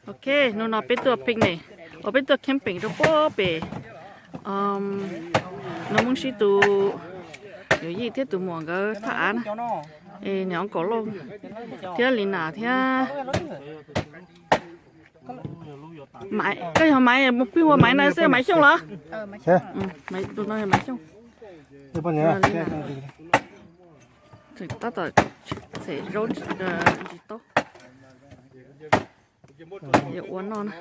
Ok, hnub no peb tuaj picnic, uas peb tuaj camping rau puag pem, um, Nus Moob Sib tus yawm yij thiab tus muam nkawd thaj av na. Es niam Kaum Lauj thiab Lis Nas thiab Maiv, koj yog Maiv, pheej hu Maiv no xwb, Maiv Xyooj los? Tus no yog Maiv Xyooj. Tseem tab tom txhem zaub ntsis taub, yuav ua noj na.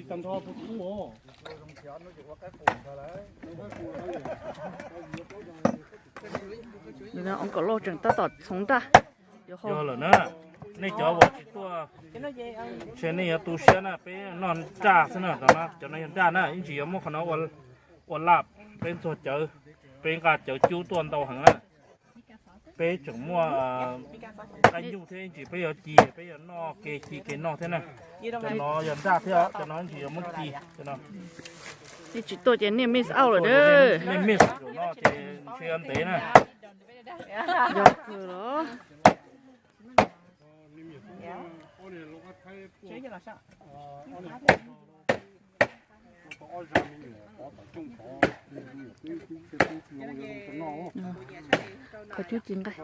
Ntawm no Kaum Lauj tseem tab tom txhoov nraj, yuav hau lawm na. Nej cov uas tsis tuaj, ntshe nej yuav tu siab na, peb noj nraj xwb na. Cov no yog nraj na, ib ntsis yuav muab qhov no ua laj, peb ntxuag cawv, peb nqa cawv cub tuaj ntau heev na. Peb tseem muaj qaib nyuj thiab, ib ntsis peb yuav ci, peb yuav noj ke ci ke noj thiab na. Cov no yog nraj thiab, cov no ib ntsis yuav muab ci. Nej tsis tuaj ces nej miss out lawm. Nej miss zaum no ces ntshe yuav ntev na. Yog kawg los. Khaws cub ci nqaij.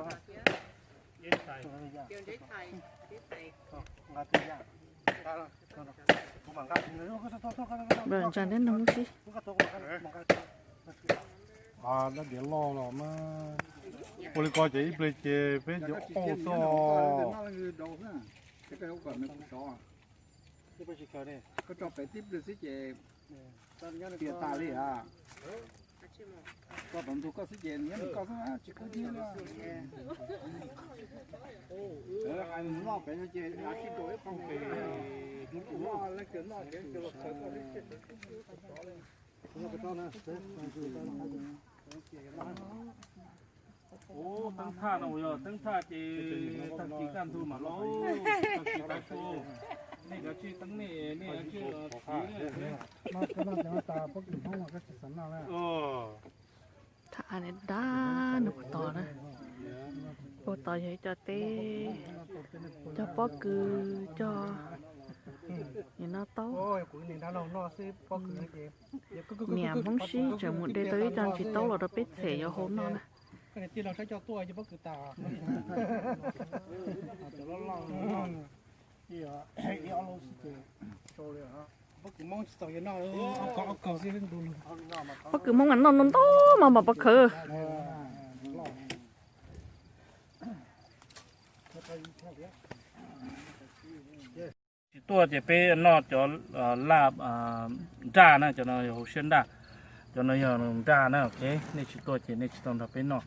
Ntsa neb nug sib. Dab diav loj los mas ua li ko ces ib pliag ces peb yuav auj xwb. Tias tas li a, koj tom ntug koj xwb ces nyob nws koj xwb tsis khwb thiab li. Hais mus noj pem no ces sib rau ib qho, noj ces los khawv koj. Ub, teeb thaj no yog teeb thaj ces tag kis kaj ntug mam los, tag kis tav su, nej cov tsij teeb nej, nej cov tsij txiv. Thaj av dab nws puag tod na, puag tod yog ib co teb, cog pob kws, cog nim no taub. Niam Hmoob Sib tseem mus de tau ib co ntsis taub los rau peb txhem yuav hau noj na. Pob kws Hmoob mas noj ntau mas mam pov khawv. Tsis tuaj ces peb noj cov laj nraj na, cov no yog hauv siab nraj, cov no yog nraj na, ok. Nej tsis tuaj ces nej tsis tau nrog peb noj.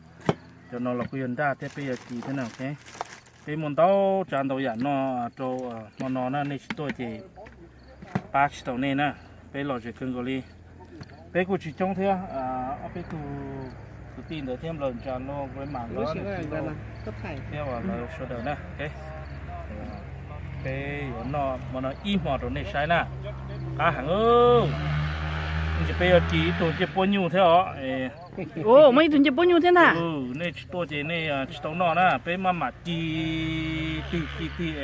Cov no los kuj yog nraj thiab peb yuav ci thiab na, ok. Peb muaj ntau tsav ntau yam noj rau hmo no na, nej tsis tuaj ces pab tsis tau nej na. Peb lom zem kawg nkaus li. Peb kuj tsis coob thiab, ob peb tug kwv tij ntawd thiab Nplog Ntsa Lauj, Nplog Mas Lauj thiab uas lawv sawv daws na. Peb yuav noj hmo no ib hmo rau nej saib na. Qab heev. Ntsis peb yuav ci ib tug ncej puab nyuj thiab os. Muaj ib tug ncej puab nyuj thiab ntag. Nej tsis tuaj ces nej tsis tau noj na, peb maj mam ci tig ci tig,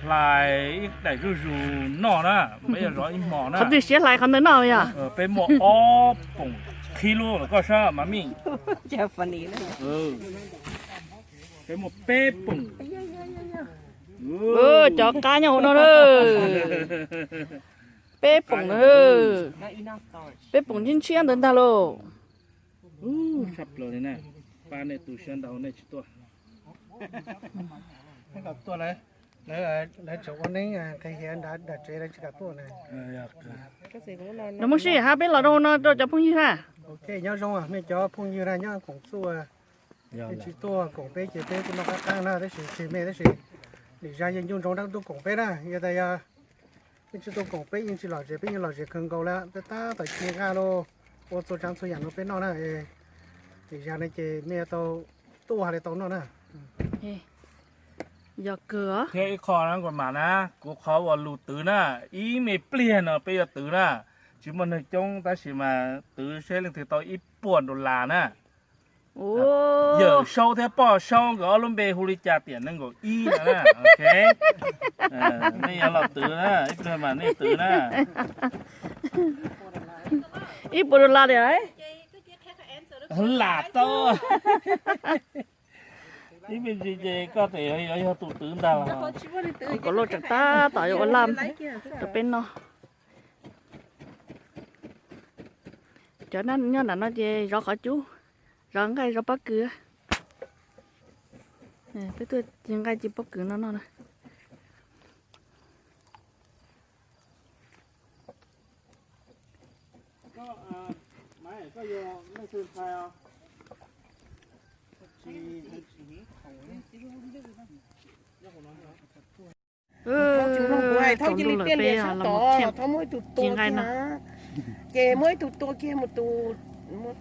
hlais ib daim zuj zus noj na, peb yuav zov ib hmo na. Qhov twg siav hlais qhov ntawd noj yog? Peb muaj ob poom qhib lub koj sab mas mij. Peb muaj peb poom. Cov qab nyob hauv no na. Peb poom na. Peb poom ntshiab ntshiab ntawd ntag lauj. Tshaj plaws li na. Pab nej tu siab ntau nej tsis tuaj. Tuaj lawv, lawv tseem ua neeb nqhis hiav nram tsev lawv tsis kam tuaj na. Nus Moob Sib, hab peb los rau hauv no rau cov phooj ywg na. Ok, nyob zoo nej cov phooj ywg na, nyob koom txuj. Nej tsis tuaj koom peb ces peb kuj noj qab qab na, tab sis tseg mej tab sis lim zaj yeej nco ntsoov rau tuaj koom peb na. Yog tas yog nej tsis tuaj koom peb yeej tsis lom zem, peb yeej lom zem kawg nkaus li, peb tab tom ci nqaj los ua txhua tsav txhua yam rau peb noj na. Lim zaj no ces mej yuav tau tuaj hais li tau noj na. Yog kawg. Thiab ib qho na kuv mam na, kuv qhov uas lus twv na, ib me pliag no peb yuav twv na. Tsis muaj neeg coob tab sis mas twv seb leej twg tau ib puas dollar na. Yawm Saub thiab Poj Saub nkawd ob lub npe hu li cas tiam nees nkaum ib no na. Nej yuav los twv na, ib pliag mas nej twv na. Ib puas dollar li. Lam tau. Ib me ntsis ces koj tes yuav yog tus twv ntag los. Kom loj tseem tab tom yuav ua laj rau peb noj. Cov nyob nram no ces zov qhov cub, zov nqaij zov pob kws. Peb tuaj ci nqaij ci pob kws no noj na. Thaum ntuj lawm peb los mus ci nqaij no. Ces muaj ib tug tua kiag mus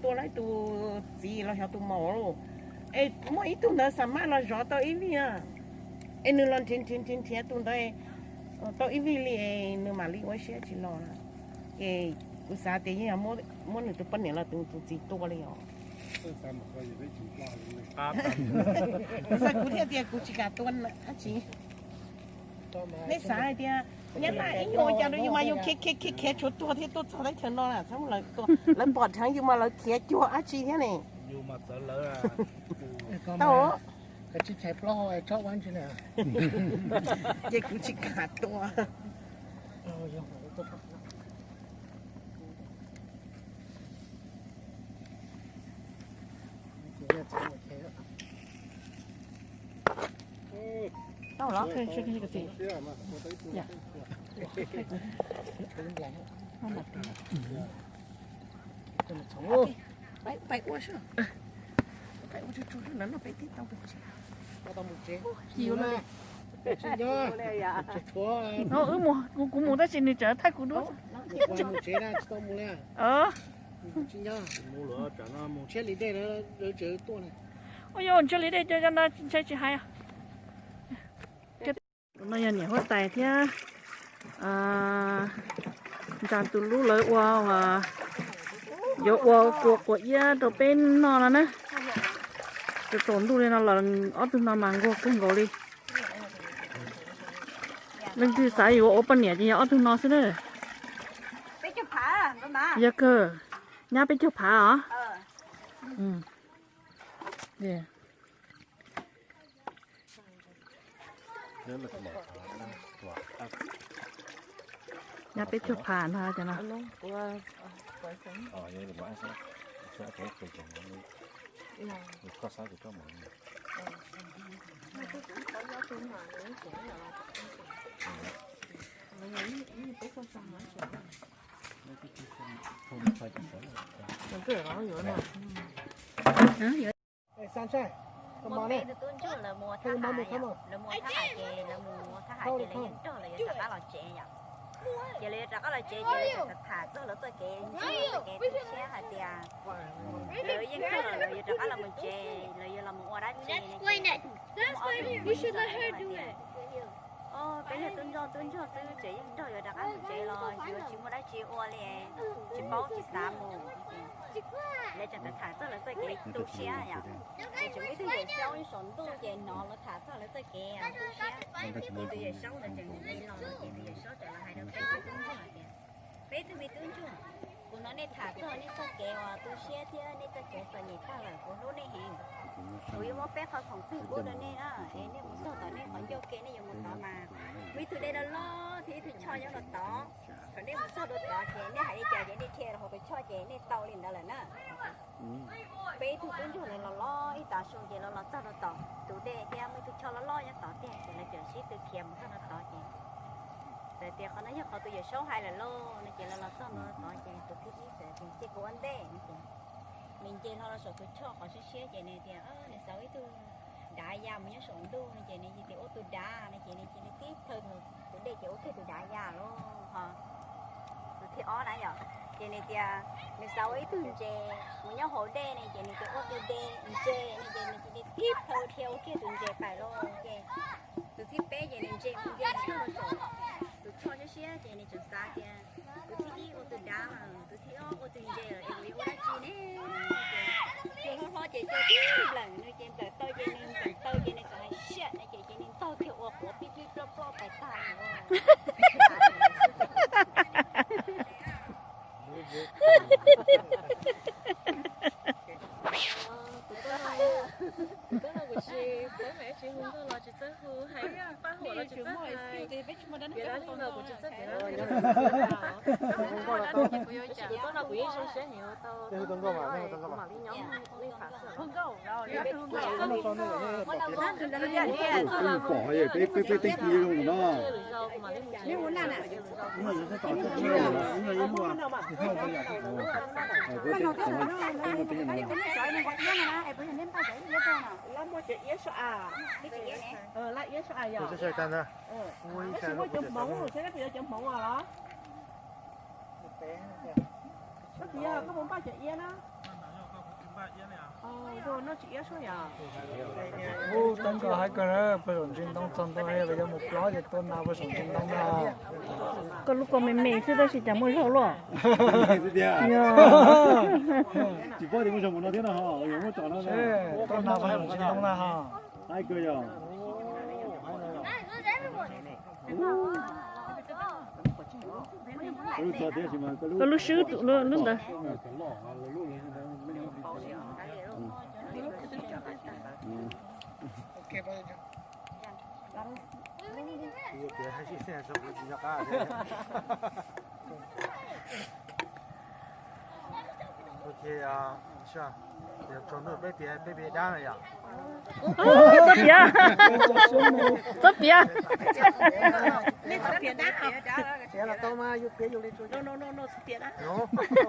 tua lawv tus txiv los xyov tus maum. Es muaj ib tug ntawd xa maj los zov tau ib vij. Es nws los nrhiav nrhiav nrhiav nrhiav tus ntawd tau ib vij li, nws mam li ua siab tsis los. Ces kuv xav tias yeej yog muab nws tus poj niam los tus txiv tua li os. Kuv thiaj tias kuv tsis kam tua dab tsi. Nej xav hais tias nyab laj ib nyuag cas rau yus mas yus khiav khiav khiav khiav tshuav tuag thiab tuaj txog teb chaws no na, lawv pom dheev yus mas lawv khiav cuag dab tsi thiab ne. Tau. Ces kuv tsis kam tua. Kuv mus tab sis nws tseem thaij kuv dua. Ua yog ntshe li dej cov no ntshai tsis hais. Tus no yog niam huab tais thiab ntsa tus lub lawv ua, yuav ua kua quav iab rau peb noj no na. Tsaus ntuj li no los ob tug no mas nquag kawg nkaus li. Leej twg xav yuav ua poj niam ces yog ob tug no xwb na. Yog kawg, nyab peb caug phav os. Nyab peb caug phav no ces no. Muaj peb tug tub ntsuag lawv mus ua thab ham yom, lawv mus ua thab ham ces lawv mus ua thab ham ces lawv yeej nrog lawv yuav rov qab los tsev yom. Ces lawv yuav rov qab los tsev ces lawv tseem tham txog lawv txoj kev ntseeg, txoj kev tu siab hais tias lawv yeej nrog lawv yuav rov qab los mus tsev, lawv yuav los mus ua dab tsi ne. Ces muaj ob tug hais tias, o, peb yog tub ntsuag, tub ntsuag twb tseem yeej nrog yuav rov qab mus tsev los yuav tsis muaj dab tsi ua li, tsis paub tsis xav mus. Lawv tseem tham txog lawv txoj kev tu siab yom. Ces tseem muaj ib tug yawm saub saum ntuj ces hnov lawv tham txog lawv txoj kev tu siab. Ces tus yawm saub ntawd tseem los ces tus yawm saub tseem los hais rau peb tug tub ntsuag tias, peb tug me tub ntsuag, kuv hnov nej tham txog nej txoj kev uas tu siab thiab nej txoj kev txom nyem tag lawm, kuv hlub nej heev. Kuv yuav muab peb qhov khoom plig pub rau nej na, es nej mus txog tom nej qhov ncauj ke nej yuav mus tod mas muaj ib tug dej loj loj thiab ib tug choj nyob rau tod. Thaum nej mus txog rau tod ces nej hais li cas ces nej dhia rau hauv tus choj ces nej tau li ntawd lawm na. Peb tug tub ntsuag lawv los los ib tav su ces lawv los txog rau tom tus dej thiab muaj ib tug choj loj loj nyob tod tiag ces lawv tseem sib tw khiav mus txog rau tod ces txawm tias qhov no yog qhov tus yawm saub hais lawm lauj no ces lawv los txog rau tod ces tus thib ib txawm tias cia kuv ua ntej no ces nws nce hlo los saum tus choj qhov siab siab ces nws tias nws xav ua ib tug dav ya mus nyob saum ntuj no ces nws tias ua tus dav no ces nws cia li tib plhaw tus dej ces ua kiag tus dav ya lauj ho. Tus thib ob na yom, ces nws tias nws xav ua ib tug ntses mus nyob hauv dej ne ces nws tias ua tus ntses ne ces nws cia li tib plhaw dhia ua kiag tus ntses pais lauj ces tus thib peb ces nws nce mus nce mus txog rau saum tus choj siab siab ces nws tseem xav tias Tus thib ib ua tus dav, tus thib ob ua tus ntse lawm es yuav ua dab tsi ne? Ces cua hlob hlob ces cua tib nplawm nws ces nplawm tau ces nws nplawm tau ces nws txawm hais siab no ces ces nws ntaug kiag ua quav pib pib ploj ploj pais tag. Kuv tsis txawj hais, kuv tsis txawj hais, kuv tsis txawj hais, kuv tsis txawj hais. Kuv yeej zoo siab heev tau kuv mam li nyob li tham xwb. Peb peb peb teb kiv zoo no. Lab muaj cov iab sab av. Lab iab sab av yom. Tab sis muaj cov hmoov, saib puas yuav cov hmoov os los? Koj tsis yog, koj puas npaj cov iab na? Noj tsis iab sab yom. Ub, teeb koj haib kawg na, peb zaum ntsis ntoo txog ntoo los yog mus plob ces tuaj na peb zaum ntsis ntoo na. Koj lub koj me me xwb tab sis cas muaj zog luaj. Tsis paub tias muaj zog mus no thiab no ho, yog muab tso no. Tuaj na peb zaum ntsis ntoo na ho. Haib kawg yog. Koj lub swb lub ntawd. Txhob piav, txhob piav.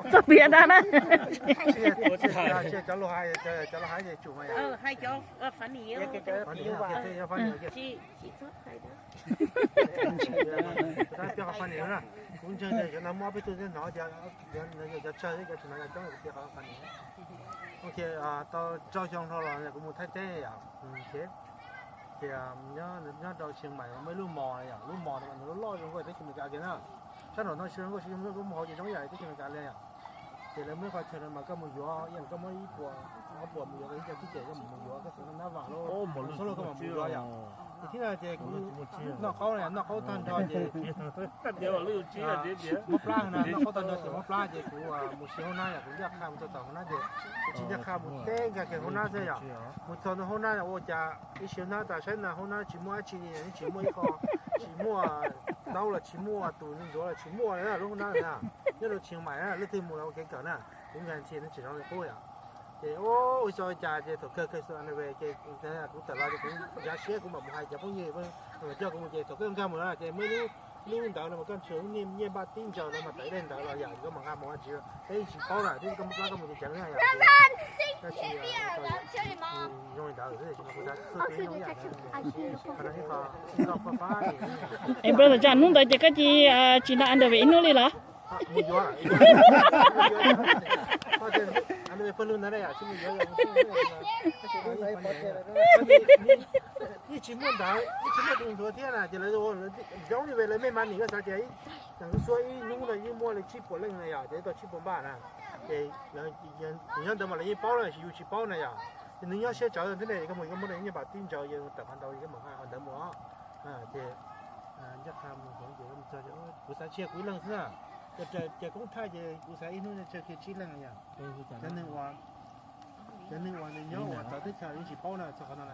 Txhob piav dab na. Kuv ntseeg tias cov no muaj ob peb tug thiab hnov tias cov tsawg thiab cov tsis hnov cov coob kuv piav qhov funny. Ok, tau rau xyoo dhau los kuv mus Thaib teb yom. Ces nyob rau Chiang Mai muaj ib lub mos yom, lub mos no mas nws loj loj zoo nkauj teb chaws Amelikas kiag na. Sab nraum no tsis zoo nkauj, tsis zoo nkauj, koj mus hauv ces zoo ib yam teb chaws Amelikas li yom. Ces lawv muaj ib qho chaw no mas koj mus yuav, yog koj muab ib puas ob puas mus yuav koj ib cov tib ces koj mus yuav koj xav noj nab vam los txhua lub koj mam mus yuav yom. Ces thib no ces kuv noj qaub, noj qaub tag nrho ces mob plab na, noj qaub tag nrho ces mob plab ces kuv mus siv hoob nab yom, kuv ncaj qha mus txog tom hoob nab ces kuv tsis ncaj qha mus teb nkag kiag hoob nab xwb yom. Mus txog ntawm hoob nab ua cas ib siv hnab tas saib na hoob nab tsis muaj dab tsi li, tsis muaj ib qho, tsis muaj taub los tsis muaj, tus ntxuav los tsis muaj lub hoob nab na. Nyob rau Chiang Mai na, leej twg mus los ua kev kawm na, kuv guarantee nej tsis zoo li qub yom. Ces ua xyov cas ces thaum kawg kawg xwb ces kuv tawm los ces kuv ncav siab kuv mam mus hais cov phooj ywg coj kuv mus ces thaum kawg nkag mus no ces muaj ib lub ntawd no mas koj ntshe lub niag nyiaj npaj tib ntsaws no mas tawm ib daim ntawd los yom, koj mam nqa mus ua tsis, peb tsis paub na, twb koj muab plab koj mus ces ceev na yom. Tab sis zoo li ntawd xwb, tsis mas kuv xav txog ib qho, ib qho fab fab. Es brother, hnub ntawd ces koj cia li tsis noj underwear ib hnub li los? Mus yuav lawm. Pawg lug ntawd na yom, tsis mus yuav, yeej tsis muaj ntawd, yeej tsis muaj tus ntxuav thiab na, ces lawv zoo li lawv mej mas nim koj xav tias ib xyoo ib hnub no yeej muaj li tsib puas leej na yom, ces tau tsib puas npaj na. Ces nyob ntawd mas lawv yeej paub lawm, yus tsis paub na yom. Ces nws nyob siab tsawv thiab ne, koj mus koj muab nyiaj npaj tib ntsaws, yog tawm qhov ntawd koj mam nqa qhov ntawd mus os. Ces ncaj qha mus hauv ces kuv xav cia kuv ib leeg xwb na. Ces koob thaij ces kuv xav ib hnub tsawg kiag tsib leeg yom. Cov neeg uas, cov neeg uas nws nyob uas txawv teb chaws yeej tsis paub na txog qhov no na.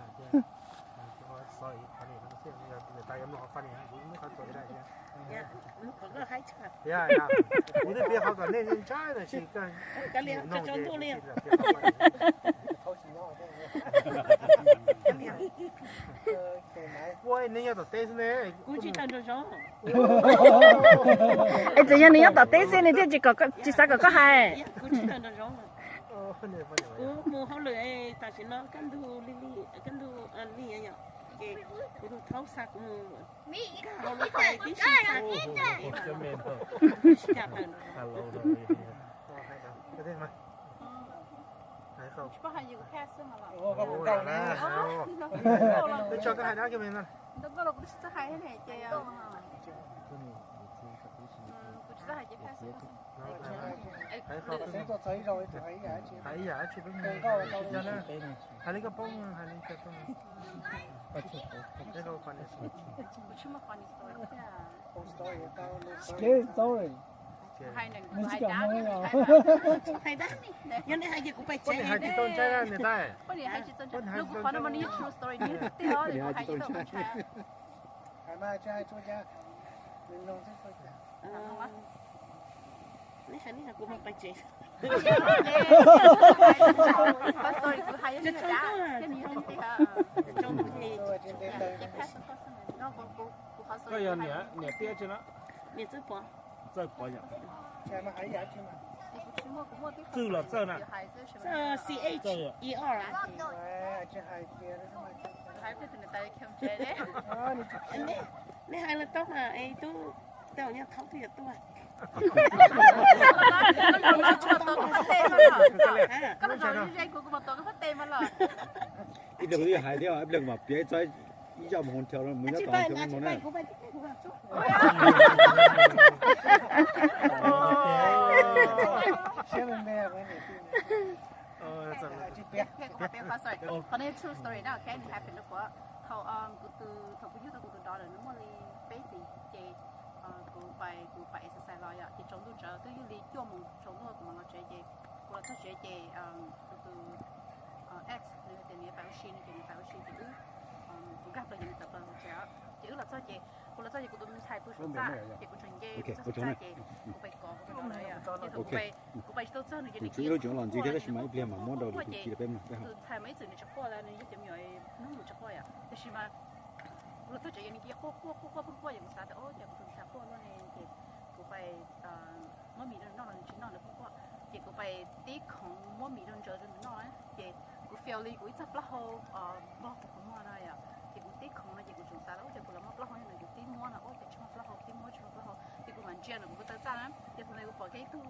Kuv twb piav qhov kom nej ntshai na, sis ua nej nyob tom teb xwb ne. Es txawm yog nws nyob tom teb xwb nws thiaj tsis xav kom koj hais. Kuv mus hauj lwm tam sim no kaj ntug li, kaj ntug li yom, ces kuv tus thaub xa kuv mus nkag hauv lub fais tib si xa kuv mus es no, tsis kam tawm no. Peb tso koj hais dab kiag me no. Hais ib yam dab tsi peb mus, hais li koj paub, hais li koj paub. Scary story. Hais dab, yog nej hais ces kuv pais tsev. Hais tsis tau ntshai niam tais. Kuv hais tsis tau ntshai, kuv hais tsis tau ntshai. Nej hais, nej hais kuv mam pais tsev. Koj yog niam, niam Tiab tsi na? Niam Txawj Pov. Txawj Pov yom. Txawj los Txawj na? Txawj C H E R. Nej hais lawv tau mas es tub, tej nyuag thaub twg yuav tuaj. Ib pliag kuv twb hais thiab, ib pliag kuv mam piav txog ib zaj mus hoos thiab mus nyob tom no na. Qhov no yog true story na, ok, nws happen rau kuv. Thaum kuv yug tau kuv tus dog lawm nws muaj li peb hlis ces kuv pais, kuv pais exercise los yom, ces tsaus ntuj tsawv twb yog li cuaj moos tsaus ntuj kuv mam los tsev ces kuv los txog tsev ces kuv tus ex nws tias nws pais ua si, nws tias nws pais ua si ces wb, kuv nkag plaws ces nws tawm plaws hauv tsev. Ces wb los txog ces kuv los txog ces kuv tus me ntxhais pw saum txaj ces kuv tseem nce pw txog saum txaj ces kuv pais kov kuv tus dog lawm yom, ces thaum kuv pais kuv pais tsis tau txog nws ces nws cia li quaj, nws quaj, nws quaj quaj quaj quaj quaj quaj ces kuv tus ntxhais mas ib txwm nws tsis quaj li, nws yog cov me nyuam hnub nws tsis quaj yom, tiam sis mas kuv los txog tsev ces nws cia li quaj quaj quaj quaj quaj quaj ces kuv xav tias o cas kuv tus ntxhais quaj luaj ne ces kuv pais muab mis rau nws noj los nws tsis noj, nws quaj quaj ces kuv pais tib khoov muab mis rau ntsaws rau nws noj na ces kuv feel li kuv ib txoj plaub hau npog kuv qhov muag no yom, ces kuv tib khoov no ces kuv tseem xav tias ua cas kuv los muaj plaub hau no, kuv tib muab no ua cas tsis muaj plaub hau, tib muab tsis muaj plaub hau ces kuv mam ntsia ntawm kuv ko taw txaj na ces thaum ntawd kuv pom kiag ib tug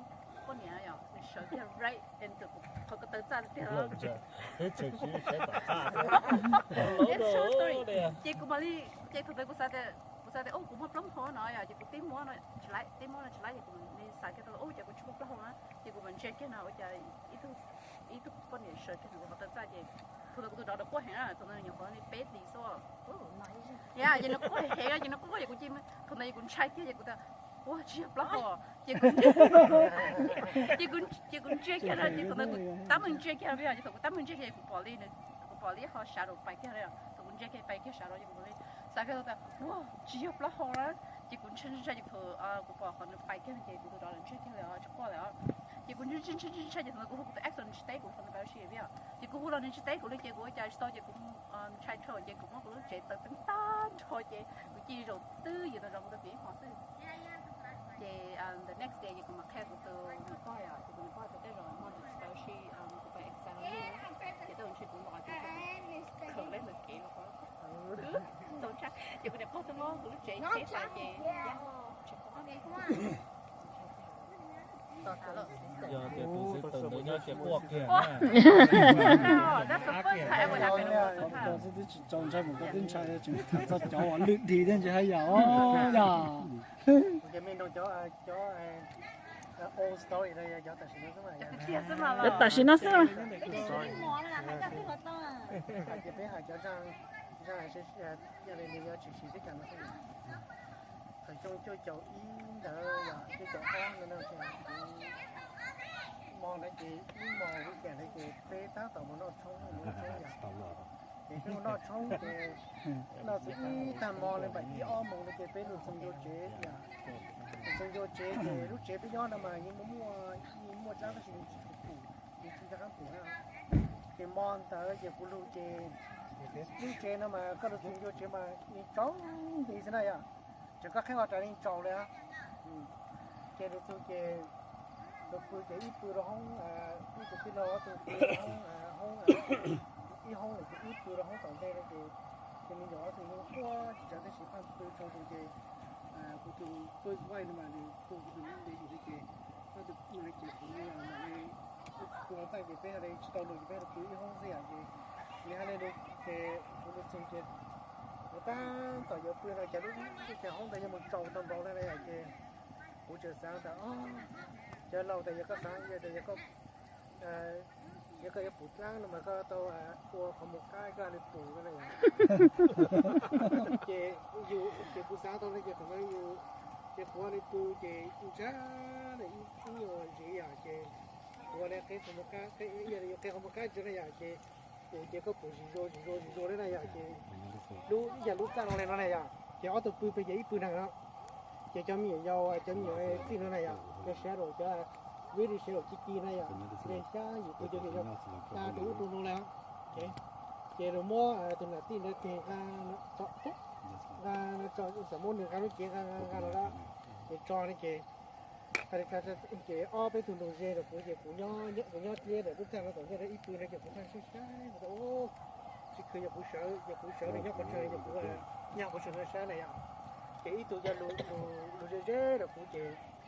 poj niam yom, nws sawv kiag right into kuv ko taw txaj tiag. Ces kuv mam li, ces thaum ntawd kuv xav tias, kuv xav tias o kuv muaj plaub hau no yom, ces kuv tib muab no tsis laib, tib muab no tsis laib ces kuv mam li xav kiag tau ua cas kuv tsis muaj plaub hau na ces kuv mam ntsia kiag no ua cas ib tug, ib tug poj niam sawv kiag ntawm kuv ko taw txaj ces thaum ntawd kuv tus dog quaj heev na, thaum ntawd nws nyuam qhuav li peb hlis xwb. Ya ces nws quaj heev ces nws quaj quaj ces kuv cia, thaum ntawd kuv ntshai kiag ces kuv tias ua tsis yog plaub hau ces kuv, ces kuv ntsia kiag no ces thaum ntawd kuv tab meeg ntsia kiag no ces thaum kuv tab meeg ntsia kiag kuv pom li, kuv pom li ho shadow pais kiag li, thaum kuv ntsia kiag pais kiag shadow ces kuv li xav kiag tias ua tsis yog plaub hau na ces kuv ntshai ntshai ces thaum kuv pom qhov nws pais kiag no ces kuv tus dog lawm ntshai kiag li os, tsis quaj li os. Ces kuv ntshai ntshai ntshai ces thaum ntawd kuv hu kuv tus ex los nws tsis teb kuv, thaum nws pais ua si vim, ces kuv hu los nws tsis teb kuv li ces kuv ua cas tsis tau ces kuv ntshai tshaj ces kuv muab kuv lub tsev taw teeb tag nrho ces kuv cia li zaum twb ywm no zov kuv tus phim ib hmos xwb. Ces the next day ces kuv mam qhia kuv tus niam pog yom, ces kuv niam pog tias tej zaum no nws tsis pais ua si, kuv pais exercise los yog, ces tej zaum ntshe kuv los ces khaws peb ntawm kev los tau tshaj. Ces kuv niam pog twb muab kuv lub tsev teb tas ces Yog tias tus xib tawm ntawd nyob ces quaj kiag na. Twb tsis txaus ntshai mas koj twb ntshai tseem tham txog cov uas lwm dhis thiab ntsis haj yam os yog. Cov tam sim no xwb mas. Ces peb hais cov zaj, zaj yog li nws yuav tshwm sim teb chaws no xwb. Thaum xyoo cuaj caum ib ntawd yog cuaj caum ob no na, kuv hmo ntawd ces ib hmos weekend ntawd ces peb tab tom mus noj tshoob, mus noj tshoob yom. Ces peb mus noj tshoob ces noj txog ib tag hmo li npaum ib ob moos no ces peb lug txog ncua tsev yom. Lug txog ncua tsev ces lub tsev peb nyob no mas yeej muaj, yeej muaj tsab tab sis nws tsis tshua pum, nws tsis nco qab pum na. Ces hmo ntawd ces kuv lug ces lub tsev no mas koj lug txog ncua tsev mas yeej tsaus nti xwb na yom. Tseem koj qheb ua rau yeej tsaus li. Ces lug txug ces lug pw ces ib pw rau hoob, ib tug tij laug ob tug pw rau hoob, hoob, ib hoob lawm ces ib pw rau hoob tom ntej no ces, ces me nyuam ob tug yeej quaj tsis tsawg tab sis pheej pw tsaug zog ces kuv tus first wife no mas nws tu kuv tus npe yim no ces, ob tug no ces kuv mam li ua txaj ces peb ha li tsis tau lug ces peb ha li pw ib hoob xwb yom ces nws ha li lug ces kuv lug txug ces kuv tab tom yuav pw no cas lub, lub caij hoob ntawd yuav mus tsaus tau npaum li no yom ces Kuv tseem xaav tas, cov laus tas yog koj xaav, yog tas yog koj, yog koj yuav pum dlaab no mas koj tau ua qhov muag qaab koj li pum no na yom. Ces yus, ces kuv xaav tau no ces thaum no yus, ces kuv ua li pum ces ntshai ib nyuag zis yom, ces kuv ua li qhov muag qaab, yog li yus qhov muag qaab ntsis na yom, ces pum ces koj pum zis zuag zis zuag zis zuag li na yom, ces lub ib yam lub txaj no li no na yom, ces ob tug pw pem ces ib pw neeg no. Ces cov me nyuam yaus, cov me nyuam txij no na yom, cov shadow, cov viv li shadow ci ci na yom, ces xyab yus pw cov me nyuam yaus tas rau ub rau no li. Ces lawv muab tus nam tij ntawd tes nqa, nqa, tso, xam muab nws nqa lub cev nqa nqa nqa no na, ces tso ne ces, hais li cas ces ob peb tug nug ze rau kuv ces kuv, kuv nyob dliab ntawm lub txaj no tom ntej ib pw no ces kuv pheej saib saib kuv tias, tsis khwv yog kuv sawv, yog kuv sawv nws nyob qhov twg, yog kuv nyob qhov twg no saib na yom. Ces ib tug coj lug ze ze rau kuv ces